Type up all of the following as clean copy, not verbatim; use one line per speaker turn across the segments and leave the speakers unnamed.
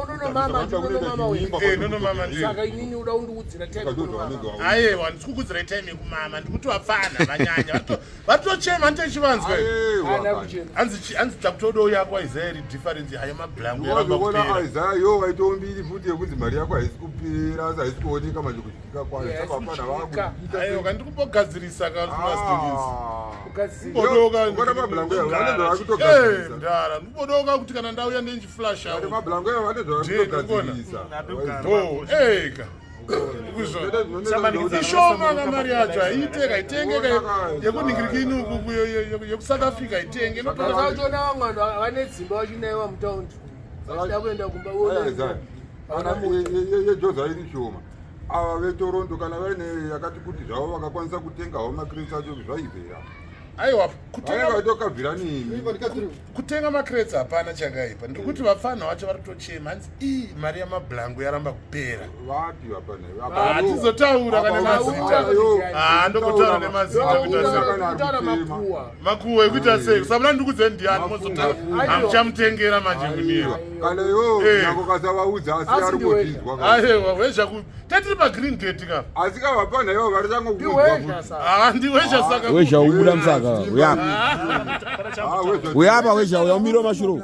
Unonomama, unonomama wewe.
Eh, unonomama ndiye.
Saka inini uda undiudzira time yekumama.
Aiwa, ndisi kukuudzirai time yekumama, ndikuti vapfana vanyanya. Vatochema ntechivanzwa.
Haana kuchema.
Hanzi hanzi takutodo yako Isaiah iri difference hayo mablango yaramba
Wazokona
kupera.
Isaiah yo waitombiri futi yekunzi mari yako haisi kupera asi haisi kuoneka manje kudyika kwayo.
Yeah,
Saka
haisi
vapfana
kudyika.
vakudyika.
Aiwa, kandikubogadzirisa ka tumastories.
Kugadzira.
Bodoka.
Ukona mablango yawo vanenge
Eh,
vakutogadzirisa.
ndara, ndikubodoka kuti kana ndauya ndenchiflash
Ati
out.
mablango yawo vanenge vakutogadzirisa.
Oh, eka. Ishoma ka mari yacho haiteka itenge ka yekuningirikini uku yekuSouth Africa itenge inotora
Saka uchiona vamwe vanhu vane dzimba vachinaiwa mutaundi. Vachida kuenda kumba
Isaiah. Kana yejoza iri shoma. Ava veToronto kana vaine yakati kuti zvavo vakakwanisa kutenga havo macrates acho zvaibvera.
Aiwa,
Vanenge
kutenga
vaitokabvira nemi.
Kutenga macrates hapana chakaipa. Ndikuti vapfanha vacho vari kutochema, hanzi ii mari yamablango yaramba kupera.
Vapi vapana?
Hatizotaura kana mazita. Ah, ndokotaura nemazita kuita sei?
Kutaura makuwa.
Makuwa ekuita sei? Sabula ndikudze ndiani mozotaura. Hamuchamutengera manje kuniwa.
Kana iwo
Eh.
nyango kasavaudza asi
Asi
ari
ndiwezha.
kuzvinzwa.
Aiwa, wezha ku tatiri pagreen gate ka.
Asi ka vapana ivo vari tanga kuudzwa
Ndiwezha
futi.
saka.
Ah, ndiwezha saka.
Wezha ubuda musaka uyapa.
Ah, wezha.
Uyapa wezha uya umire mashure.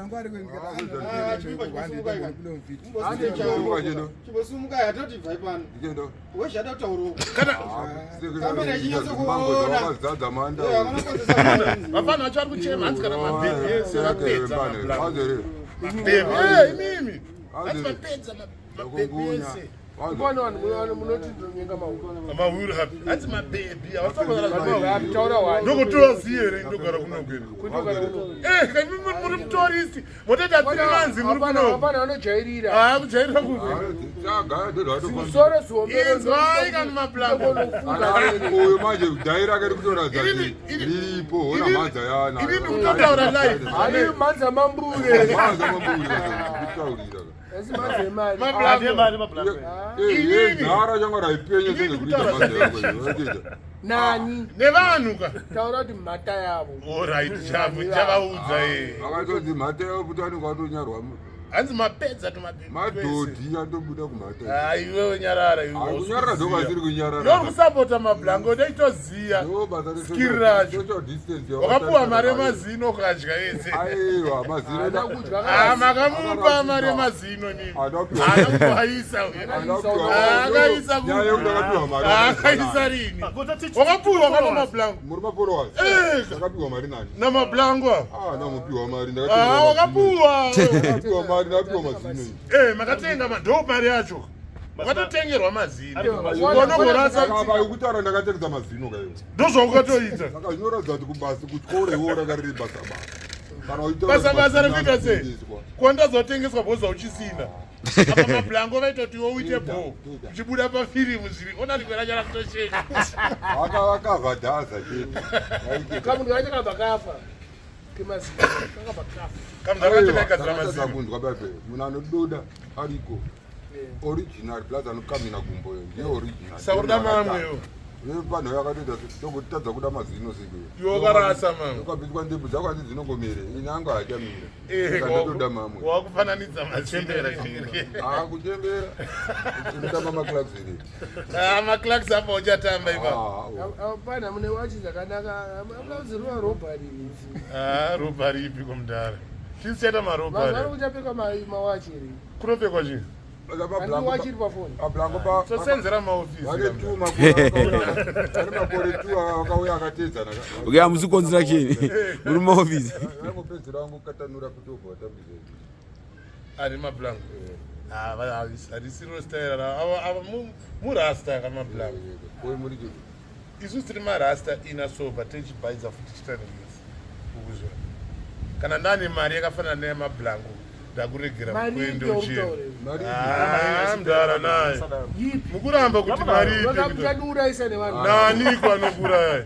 Chimbosimuka hatoti bvai pano.
Ndichendo.
Wezhada kutaura.
Kana
Kamera ichinyatsokuona.
Vakazadza manda.
vapfana vacho vari kuchema, hanzi kana mabhebhi ese vapedza mablango.
Azere.
Mabhebhi, eh, imimi. Hanzi vapedza mabhebhi
Kungunya.
ese.
Mbona vanhu munoti ndinonyenga mahuku.
Mahuru hapi. Hanzi mabhebhi havafanira.
Taura wani.
Ndokutoziva here ndogara kunokwenu?
Kundogara kuno.
Eh, kani muri mutoristi. Motoita tiri manzi muri
Hapana
kuno.
hapana vanojairira.
Ah, kujairira kupi?
Musoro ziombero.
Inzwai kani mablango.
Uyu manje dhai rake rikutoratidza
Inini-
kuti
ini-
riripo hona
inini-
mhanza yana.
Inini ndikutotaura live.
Hayi manza mambure.
Mhanza mamburi kutaurira.
Asi manza emari.
Mablango. Inini.
Nhara changa raipenya
Inini
sezvekuita
kutaura
mhanza yako iyo.
Nani?
Nevanhu ka.
Taura kuti mhata yavo.
Alright, chavu chavaudza eh.
Akatodzi mhata yavo kuti anenge atonyarwa
Hanzi mapedza tumabhebhi.
madhodhi atobuda kumhata.
Ah, iwewe nyarara iwe.
Kunyarara ndokasiri kunyarara.
Ndokusapota mablango ndoitoziya.
Ndo basa re
Skill racho.
social distance.
Wakapuwa mari yemazino ukadya yese.
Aiwa mazino.
Haana kudya
Ah, makamupa mari yemazino nini?
Adapiwa.
Haana kuaisa uyo. Akaisa
Nyaya yekuti akapiwa mari.
Akaisa rini? Wakapuwa kana mablango.
Muri mafollowers.
Eh.
Ndakapiwa mari nani?
Namablango ava.
Ah, ndamupiwa mari.
Ah, wakapuwa.
Ndakapiwa mari, ndakapiwa mazino.
Eh, makatenga ndo mari yacho. Wakatotengerwa mazino. Unogorasa
Saka apa kutaura ndakatengesa mazino kayo.
ndozvaukatoita.
Saka zvinoratidza kuti kubasa kuchikoro iwo ranga riri basa basa. Kana uchitaura
Basa
kuti
basa
mazino
rekuita sei?
anotengeswa.
Kwandazotengeswa bhoza uchisina. Apa mablango vaita kuti iwe uite bho. Uchibuda pafirimu zviri. Ona rimwe racho rakutosheka.
Vakavhadhaza chete. Vaite-
Kamunhu kacho kabva kafa. Kemazino. Kakabva kafa.
Kamunhu akacho kaigadzira
Takatadza
mazino.
kunzwa baibe munhu anododa ariko original plus anokamina gumbo iyo ndiye original.
Saka unoda mamwewo.
Vanhu yakatoita togotadza kuda mazino seko.
Iwe wakarasa mamwe.
Ukabviswa ndebvu dzako handi dzinongomere ini angu haachamira.
Eh,
Saka ndotoda mamwe.
Wakufananidza machembera.
Ah, kuchembera. Tinotamba maclubs here.
Ah, maclarks apa uchatamba ipapo.
Ah, oh.
Hapana mune wachi dzakanaka. Hamuna kuzirwa robbery idzi.
Ah, ropa ripi kumudhara. Tisi chaita maropa.
Vanhu vari kuchapfeka mawachi here?
Kunopfekwa chii?
Saka
Handi
mablango
wachi iri pafoni.
mablango pa
Tosenzera maofisi.
vane tu makore vane makore tu akauya akateedzana.
Okay, hamusi construction. Muri muofisi.
Vangopedzera vangokatanura kuti obva watambisa.
Ari mablango. Ah, harisiro style ava ava murasta kamablango.
Koi muri chii?
Isusu tiri marasta ina soba tichibhaidza futi chitanigisi. Ukuzwa. Kana ndane mari yakafanana neyamablango ndakuregera
Mari
kuende
ipi
uchiri.
yauri
Mari
Ah, mudhara naye.
Yipi?
Mukuramba kuti mari ipi kuita-
Muchandiurayisa nevanhu.
Nani kwanokuraya?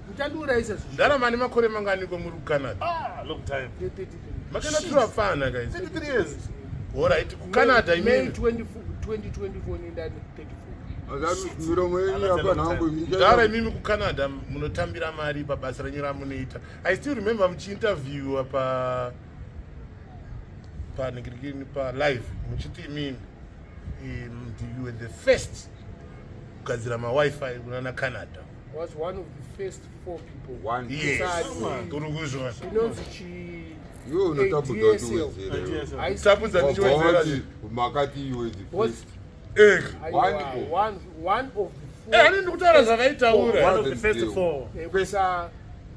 Muchandiurayisa zvo.
Ndarama ane makore manganiko muri kuCanada?
Ah, long time.
Makaenda turafana guys.
33 years.
Alright, kuCanada
May
imini.
24 2024 nendani 34.
Miromo yenyu apa nhangu
Mudhara imimi kuCanada munotambira mari pabasa renyu ramunoita. I still remember muchiinterviewa pa Panhingirikini palive muchiti imimi you were the first kugadzira mawifi kunana Canada.
Was one of the first four people.
One.
Yes,
Sati.
uri kuzviona.
Inonzi chi
Iwe unotambudza kuti
ADSL.
uwedzere.
High speed-
Tapudza
Wabva
ndichiwedzera.
wati makati iwe the
Was-
first.
Eh.
Aiwa,
One.
one of the four.
Eh, ani ndikutaura zvavaitaura.
One of the first four.
Kusa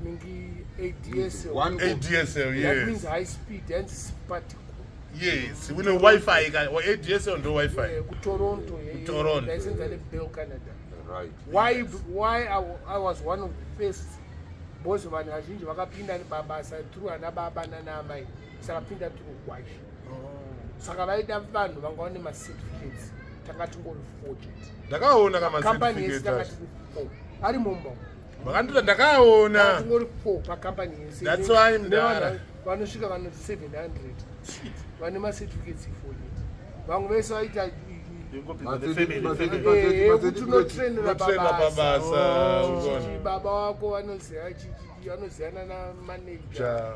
mingi ADSL.
One of
ADSL,
That means
yes.
high speed and simpatico.
Yes, une wifi ka, ADSL ndo wifi.
KuToronto.
KuToronto.
Ndaisenza neBell Canada.
Right.
Why I was one of the first, because vanhu vazhinji vakapinda pabasa through ana baba nana amai, sakapinda through kwashi. Saka vaida vanhu vanga vane macertificates. Tanga tingori four chete.
Ndakaona
Kampani yese
kamacertificate
tanga
acho.
tiri four ari mumba.
Makandita ndakaona.
Tingori four pakampani yese.
That's why mdara.
Nevanhu vanosvika vanoti 700 vane macertificates four chete. Vamwe vese vaita
Ingopinda the family, family.
Kuti unotrainera
Unotraina
pabasa.
pabasa,
Chichi,
unoona.
baba wako vanoziva chichi, vanoziyana namanager.
Ja.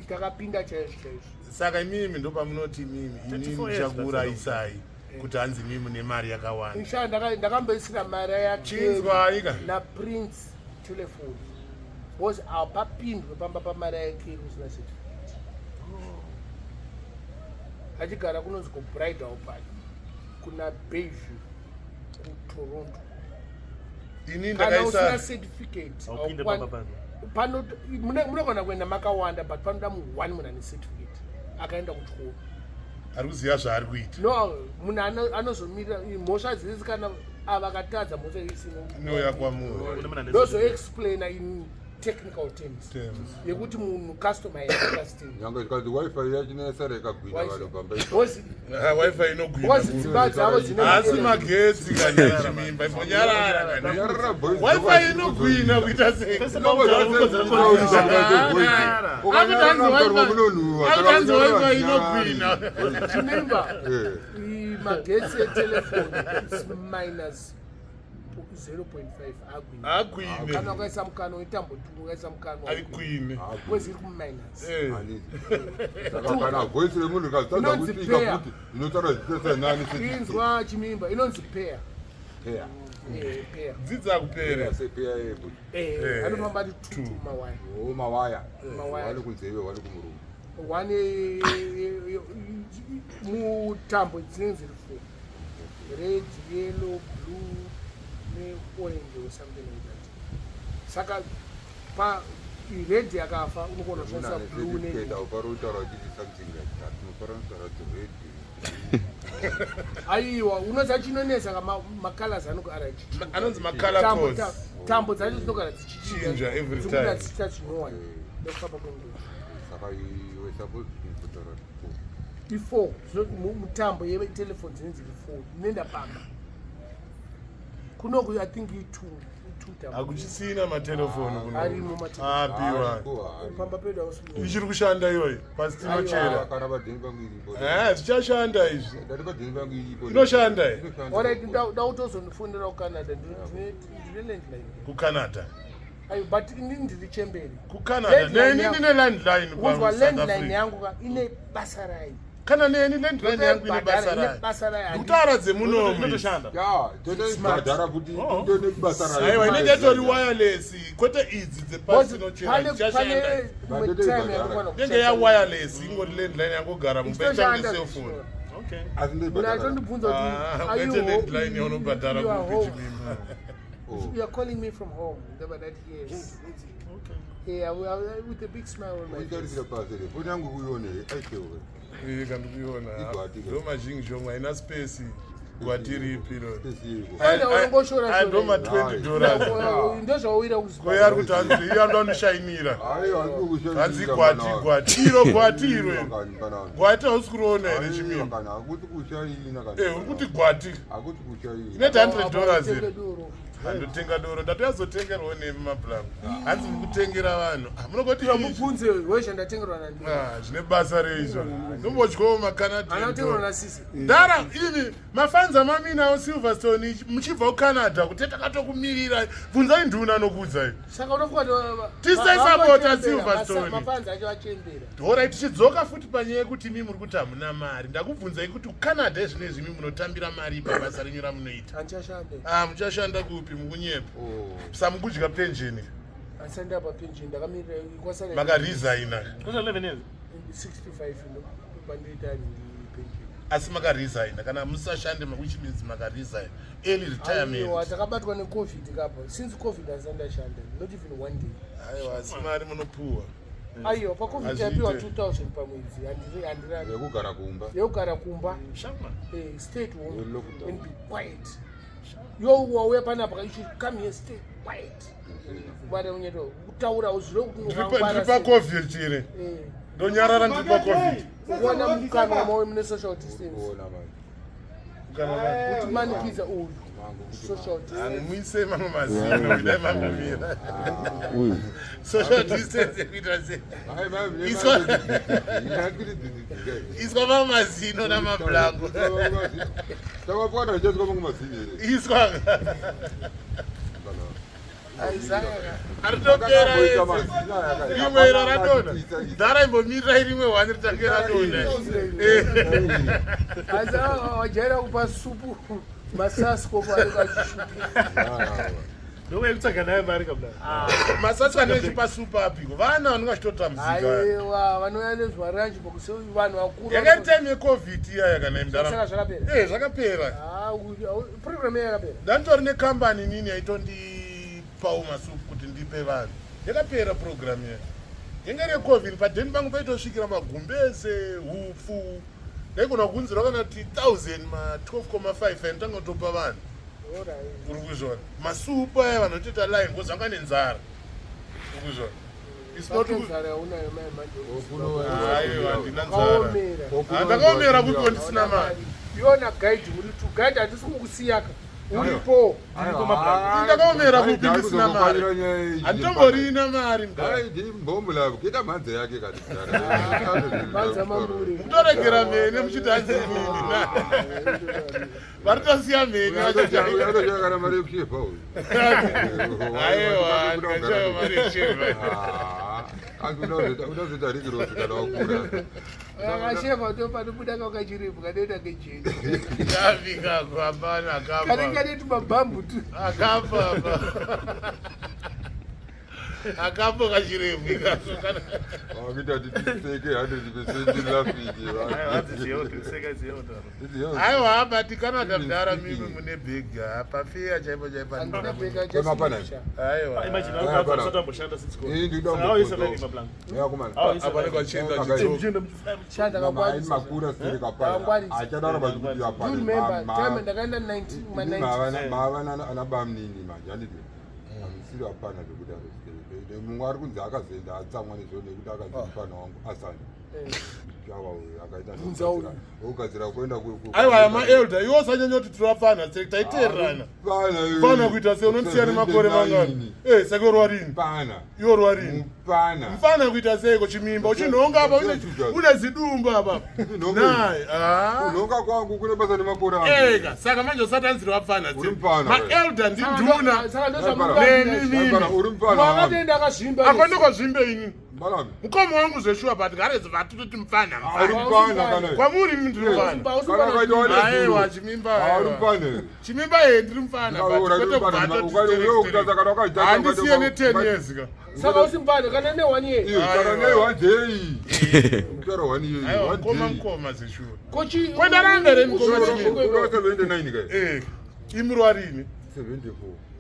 Takapinda chaizvo chaizvo.
Saka imimi ndopamunoti imimi inini
34 years.
ndichakuurayisai kuti hanzi imimi mune mari yakawanda.
Insha ndakamboisira mari yake
Chinzwai ka.
naPrince telefoni, because hapapindwe pamba pamari yake usina certificate. Achigara kunonzi kuBridal Park, kuna Bayview, kuToronto.
Ini
Kana usina
ndakaisa
certificate,
Haupinde pamba pano.
pano munogona kuenda makawanda, but panoda munhu one, munhu ane certificate, akaenda kuchikoro.
Ari kuziva zvaari kuita.
No, munhu anozomirira mhosva dzese kana ava akatadza mhosva isino.
Inouya kwamuri.
Kune munhu ane
Ndozoexplaina in technical terms
Terms.
yekuti munhu customer yeunderstand.
Nyangwe zvikanzi wifi yachinesa ikagwina vanhu pamba ipapo.
Ah, wifi inogwina.
Because dzimba dzavo dzine
Asi magetsi kana chimimba imbonyarara kana.
Nyarara, boys.
Wifi inogwina kuita sei? Akutanzi wifi inogwina.
Chimimba, magetsi etelefoni is minus 0.5, agwina.
Agwine.
Kana ukaisa mukanwa itambo tu, ukaisa mukanwa
Aigwine.
kwezi iri kuminus.
Eh.
Saka kana voice remunhu rikazotadza
Inonzi
kusvika
pair.
futi inotaura zvichita nani?
Inzwa chimimba, inonzi pair. Pair.
Dzidza kupera.
Sepeya yepo.
Anofamba ari two two mawaya.
O mawaya.
Mawaya.
Wani kunzeve, wani kumurume.
One mutambo dzinenge dziri four: red, yellow, blue neorange or something like that. Saka pa red yakafa unogona kushandisa blue ne
Aupari kutaura uchiti something like that, unofanira kutaura kuti red.
Aiwa, unoziva chinonetsa ka, macolors anogara achichinja.
Anonzi macolor
Tambo-
codes.
Tambo dzacho dzinogara dzichinja.
Chinja every
Dzikuda
time.
dzichiita zvinowani nekufamba kwenguva.
Saka iwe suppose kutaura kuti four.
I4 mutambo yetelefoni dzinenge dziri four, inoenda pamba. Kunoku I think i2, i2 tambo.
Hakuchisina matelefoni kuno.
Arimo matelefoni.
Apiwa.
Ariko, ariko.
Pamba pedu hausi.
Ichiri kushanda iyoyi pasi tinochera.
Kana padheni pangu iripo.
Eh, zvichashanda izvi.
Ndati padheni pangu iripo.
Inoshanda here?
Inoshanda.
Alright, ndautozonofonera kuCanada, ndine landline.
KuCanada.
Ayo, but inini ndiri chemberi.
KuCanada.
Landline
Neni
yangu.
ndine landline
Kunzwa,
kwaSouth
landline
Africa.
yangu ka ine basa rayo.
Kana neni landline yangu ine basa
Ine
rayo.
basa rayo.
Ndikutaura dzemunomu.
Inotoshanda.
Ya, totoibhadhara kuti indone basa rayo.
Aiwa, inenge yatori wireless, kwete idzi dzepasi tinochera.
Pane
Dzichashanda.
imwe time yanokwana.
Inenge yawireless, ingori landline yangogara mumba, ichange
Ichitoshanda.
cellphone.
Okay.
Asi
Munhu
ndoibhadhara.
achondibvunza kuti,
Ah,
"Are you
kwete landline yaunobhadhara
you are
kupi,
home?"
chimimba.
Oh.
"You are calling me from home." Ndabva ndati, "Yes."
Okay.
Yeah, with a big smile on my face.
Uitarisira pasi here foni yangu kuione aitewe?
Ika ndikuiona.
Igwati ka.
Ndo mazhinji shomwe haina space, gwati ripi iro?
Space yeiko?
Fine, unongoshora
Ndo
shora.
ma20 dollars.
Ndozvawira.
Koye ari kuti hanzi iyo andondishainira.
Aiwa, handikukushainira.
Hanzi gwati, gwati iro, gwati iro iro. Gwati hausi kuriona here, chimimba?
Kana hakuti kushaina kana.
Eh, uri kuti gwati.
Hakuti kushaina.
Inoita $100 here? Andotenga doro ndatoyazotengerwawo nemi mablango. Hanzi mukutengera vanhu. Ah, munogoti
Mubvunze wezha ndatengerwa nani.
Ah, zvine basa reizvo. Ndombotyawo macanadian.
Anatengerwa nasisi.
Ndara imi mafanza maminawo Silverstone muchibva kuCanada kuti takatokumirira. Bvunzai nduna anokuudzai.
Saka unofunga kuti
Tisaisapota Silverstone.
Mafanza acho achembera.
Horai tichidzoka futi panyaya yekuti imi muri kuti hamuna mari. Ndakubvunzai kuti kuCanada izvinezvi imi munotambira mari ipa basa renyu ramunoita.
Handichashande.
Ah, muchashanda kupi mukunyepa.
Oh.
Samukudya penjeni.
Handisanda papension ndakamirira kwasara
Makaresigna.
Those are 11 years.
65 ndo pandiita pension.
Asi makaresigna kana musashande which means makaresign. Early retirement.
Aiwa takabatwa necovid kapa. Since covid handisati ndashanda. Not even one day.
Aiwa asi mari munopuwa.
Aiwa pacovid
Hazviite.
yapiwa 2000 pamwedzi. Handiri handirani.
Yekugara kumba.
Yekugara kumba.
Shama.
Stay at home
Lockdown.
and be quiet. Yo wauya panapa you should come here stay quiet. Kubata unyeto kutaura uzviro kuti
Ndiri pacovid chire. Ndonyarara ndiri pacovid.
Kuona mukanwa mawe mune social distance.
Kuona manje.
Kana va-
Kutimanikidza uyu. Social distance.
Muise mamwe mazino kudai mambomira.
Uyu.
Social distance yekuita sei?
Hayi, manje,
Iswa-
manje.
Iswa mamwe mazino namablango.
Tawapwana zvichaiswa mamwe mazino here?
Iswa.
Isaiah.
Aritopera
Akamboita
ese.
mazino aya akati,
Rimwe iro
hapana
radonha.
akatiisa isa.
Dhara imbomirira rimwe hwani ritange radonha.
Isaiah wajaira kupa supu masasko paanenge achishupa.
Ah,
Ndokuya kutsvaga nayo mari kabla.
Masasi anochipa supa apiko. Vana vanenge vachitotambudzika.
Aiwa vanouya nezvaranji bokusi vanhu vakuru.
Yakaita time yecovid iyaya kana imdara.
Saka zvakapera.
Eh zvakapera.
Ah, program iya yakapera.
Ndanditori nekambani inini yaitondipawo masupu kuti ndipe vanhu. Yakapera program iya. Yanga iri yecovid padheni pangu paitosvikira magumbeze, hupfu. Ndaigona kuunzirwa kana kuti 1000 ma 12,5 ainditanga kutopa vanhu.
Alright.
Uri kuzviona. Masupu aya vanhu vatoita line because vanga nenzara. Uri kuzviona. It's not
Vake nzara yaunayo mai manje.
Aiwa handina nzara.
Wakaomera.
Ah, ndakaomera kupi ndisina mari.
Iona guide muri tu guide hatisi kukusiyaka. Uripo.
Ndakaomera kupi ndisina mari. Handitomborina mari mudhara.
Mbombo lavo kuita mhanza yake kati.
Mhanza mambure.
Mukutoregera mhene muchiti hanzi nini. Varitosiya mhene vachiti
Unotoshaya kana mari yekushefa uyu.
Aiwa, ndikashaya mari yekushefa.
Asi unozoita rikirosi kana wakura.
Akashefa to panobuda kakachirembo kanoita kejeni.
Kavikako hapana akapa.
Kanenge kane tumabhambu tu.
Akapa apa. Akapo kachirembo ikako kana.
Wakuita kuti tiseke 100% laughing.
Aiwa, hanzi ziyo, seka ziyo ndaro.
Aiwa but Canada mudhara mimi mune bhegi pafeya chaipo chaipo.
Handina bheka
Kwemapana.
chasisha.
Aiwa.
Imagine
Ah,
how
bana.
usati wamboshanda since COVID.
Eh, ndinoda
Saka how is
kumbokuudza.
surviving mablango?
Yakomana.
How is
Apa
surviving?
nekwachienda
Akaita.
chidzoka.
Muchienda muchifaya muchi-
Shanda
Mama,
kakwarisa.
makura sere kapana.
Kakwarisa.
Achadaro pachikuti
Do you
apana.
remember time ndakaenda 19 ma 90
Mava ana bamnini manje handiti. Hamusiri hapana zvekudaro sere. Mumwe ari kunzi akazoenda atsamwa nezvo nekuti akazi mufana wangu asani. Awa uyu akaita
Bvunza uyu.
Ogadzira kuenda
Aiwa aya maelder iwo usanyanya kuti tirapfana taiteererana.
Pana.
Fana kuita sei unondisiya nemakore mangani? Eh saka urwa rini?
Pana.
Iwe urwa rini?
Mupana.
Mfana kuita seiko chimimba uchinhonga apa une zidumbu apa.
Chinhonga
Nayi. Ah.
Kunhonga kwangu kune basa nemakore angu.
Ega saka manje usati anziri wapfana
Uri mfana,
Maelder ndinduna.
Saka
Neni mimi.
Mfana, uri mfana wangu.
ndozvamukatoenda akazvimba.
Ako ndikozvimbe ini.
Mbalami.
Mukoma wangu zveshuwa but ngarezi vatototi mfana
Uri
mfana.
mfana kana.
Kwamuri mimi ndiri mfana.
Kana ukaita wane
Aiwa
zuru.
chimimba.
Ah, uri
aiwa.
mfana.
Chimimba ye ndiri mfana but
Uri
kwete
mfana,
kubva atoti
ukaita- ukatadza kana wakaita-
Handisiye ne 10 years ka.
Saka usimbane kana ne 1 year.
Iyo, kana nei one day. Kutaura one year,
Aiwa
one
mukoma
day.
mukoma zveshuwa.
Kochi
Kwenda ranga re mukoma
Uri
chimimba.
wa 79 kai?
Eh, imirwa rini
74.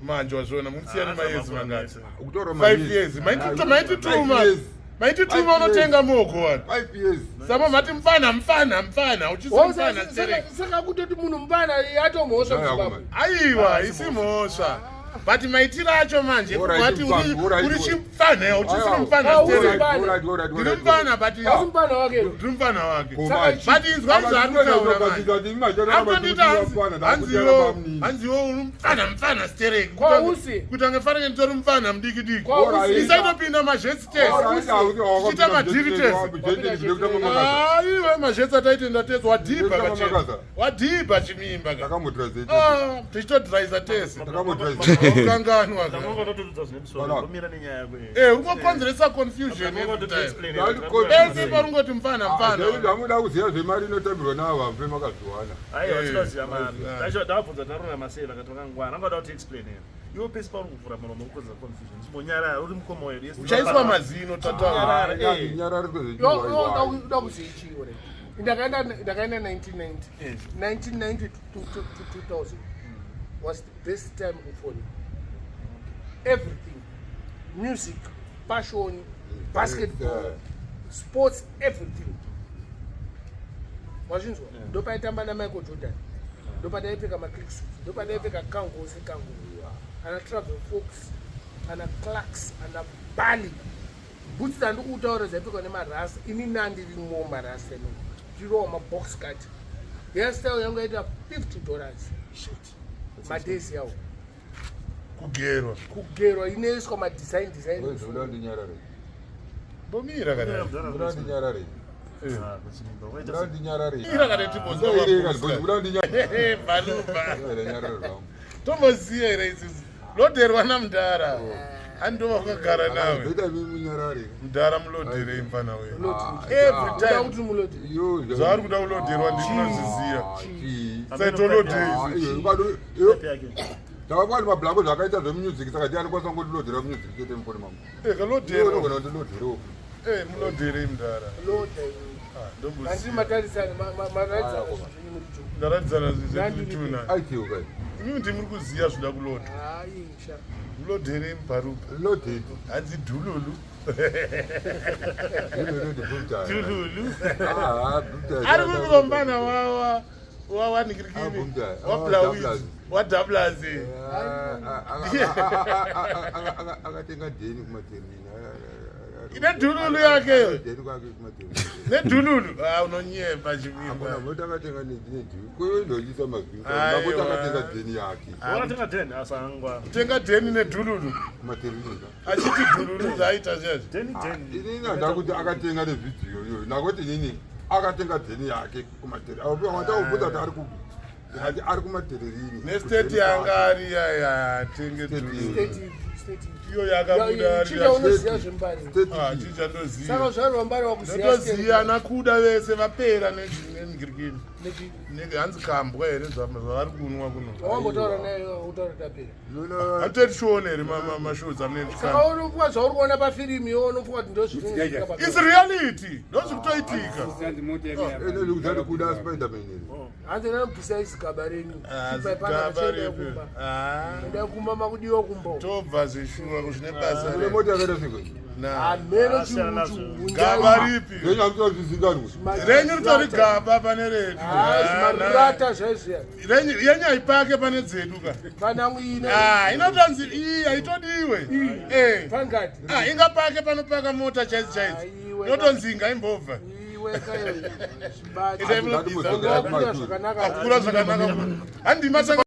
manje wazviona munisiyane
Ah,
mayears
makore
mangani
Ukutaura
5 years maitituma
Five years.
maitituma unotenga mogo wani
5 years.
sama mati mfana mfana mfana uchisi mfana stereki
Saka kutoti munhu mupana yatomhosva
Nayo
muZimbabwe.
akomana.
aiwa isi mhosva But maitiro acho manje
Alright,
kuvati
mfana, alright,
uri chimfana uchisiri
Aiwa.
mfana
Ah, uri
stereki.
mfana.
Alright, alright,
Ndiri
alright.
mfana but
Asi mupana wake
ndiri mfana wake.
Koma.
But inzwa zvaari kutaura manje. Akutonditi hanziwo uri mfana mfana stereki.
Kwausi.
Kuti angefanike nditori mfana mudiki diki.
Kwausi.
Isaitopinda mazhetsi tese. Chiita madhiri tese. Aiwe mazhetsi ataitenda tese wadhibha
Ndinoita
kachena.
mamakaza.
Wadhibha chimimba ka. Ah, tichitodhiraisa tese. Ukanganwa ka.
Ndakangototudza zvine musoro.
Balak.
Ngomira nenyaya yako iyi.
Eh, ungokonzeresa confusion every time. Ese parungoti mfana mfana.
Amuda kuziva zvemari inotambirwa navo hamfe makazviwana.
Aiwa, tinoziva mari. Ndabvunza tarona maseva akati vakangwana. Angada kuti explain here. Iwe pesi pauri kuvhura muromo ukukonzera confusion. Chimbonyarara uri mukoma wedu. Yes,
Uchaiswa mazino tataura.
Nyarara, eh.
Nyarara
uda kuziichiwo re ndakaenda ndakaenda 1990
Yes.
1990 to 2000 was the best time kufoni everything music passion basketball
Yes,
sports everything wazvinzwa ndopaitamba namichael jordan ndopadaipfeka maclicksuit ndopadaipfeka kango sekango ana travel fox ana clarks ana bali bhutsi dzandikutaura dzaipfekwa nemarasa ini nandirimo marasa ino tirowa mabox cut hairstyle yangu yaita 50 dollars madays yawo
Kugerwa.
kugerwa inoiswa madesign design
Uda ndinyarare.
Mbomira kana.
Uda ndinyarare.
Ah, kuchimimba. Waita
Uda ndinyarare.
Mira kana timbozwa.
Uda ndinyarare.
Baluba.
Nyarare zvangu.
Tomboziya here isusu. Lodherwa namudhara. Andova wakagara nawe.
Zvoita imi munyarare.
Mudhara mulodherei mfana wedu.
Ah,
Every
uda
time.
kuti mulodi
Zvaari kuda kulodherwa ndinozviziya.
Chii?
Saitolodhei.
Ah, iyo, iyo,
type yake.
Takakwani mablango zvakaita zvemusic saka ndiani kwanisa ngondilodhera music chete mufoni mangu.
Eh, kalodherwa.
Unogona kundilodherawo.
Eh, mulodherei mudhara.
loda
Ah,
handi
ndomboziya.
matarisana maratidzana zvinhu muri juu
Ndaratidzana zvetuna.
Aitiwo kai.
Imimi ndimuri kuziya zvida kulodha.
hayi sha
Mulodherei mubaruba.
Lodheti.
Hanzi dhululu.
Lodheti bhutaya.
Dhululu.
Ah, bhutaya.
Ari kupi mfana wawa
Ah,
wawanikirikini
Bhutaya. Ah,
wablawis
Dablazi.
wadablazi.
Akatenga dheni kumaterini.
Ine dhululu yakeyo.
Dheni kwake kumaterini.
Nedhululu. Ah, unonyepa chimimba.
Akuna mota akatenga nedheni. Kuendochisa mazwi.
Aiwa.
Makoti akatenga dheni yake
Wakatenga 10 asangwa.
Kutenga dheni nedhululu.
kumaterini.
Achiti dhululu zvaaita zvezvo.
10 10.
Inini handakuti akatenga nevhidhiyo iyoyo nakuti inini akatenga dheni yake kumatereri wataubvunza kuti ari kupi ndikati ari kumatererini
Nesteti yanga ari yaya atenge dhululu.
state state
Iyo yakabuda ari
chinja
ya-
unoziya zvembari
Ah, chinja ndoziya.
saka zvarwa mbari wakuziya
Ndotoziya nakuda vese vapera nenhingirikini. Hanzi kambwa here zvavari kunwa kuno.
wambotaura naye utaura tapera
Hatoti tione here mashows amunenge
saka
tichikanda.
unofunga zvauri kuona pafirimu iwo unofunga kuti ndozvinoitika
It's reality. Ndozvikutoitika.
enokuti kuda spiderman here
hanzi nanobvisa izigaba renyu
Ah,
Chibva ipana
zigaba
kachienda
repi.
kumba
Ah,
enda kumba makudiwa kumba
tobva zveshuwa zvine basa
une
re.
mota yakaita seko
Na.
hameno
Ah, siyana nazvo.
Gaba ripi?
renyu hamutozvizikanwa
Renyu ritori gaba pane redu. Ah, na.
zvimarata zvaizviya
Renyu yenyu haipake pane dzedu ka.
panangu ine
Ah, inotonzi iyi haitodiwe. Eh.
pangati
Ah, ingapake panopaka mota chaidzo chaidzo.
Aiwe.
Inotonzi ingaimbobva.
iwe kayo zvibati
Ita
zvakanaka
Akura zvakanaka. Handima saka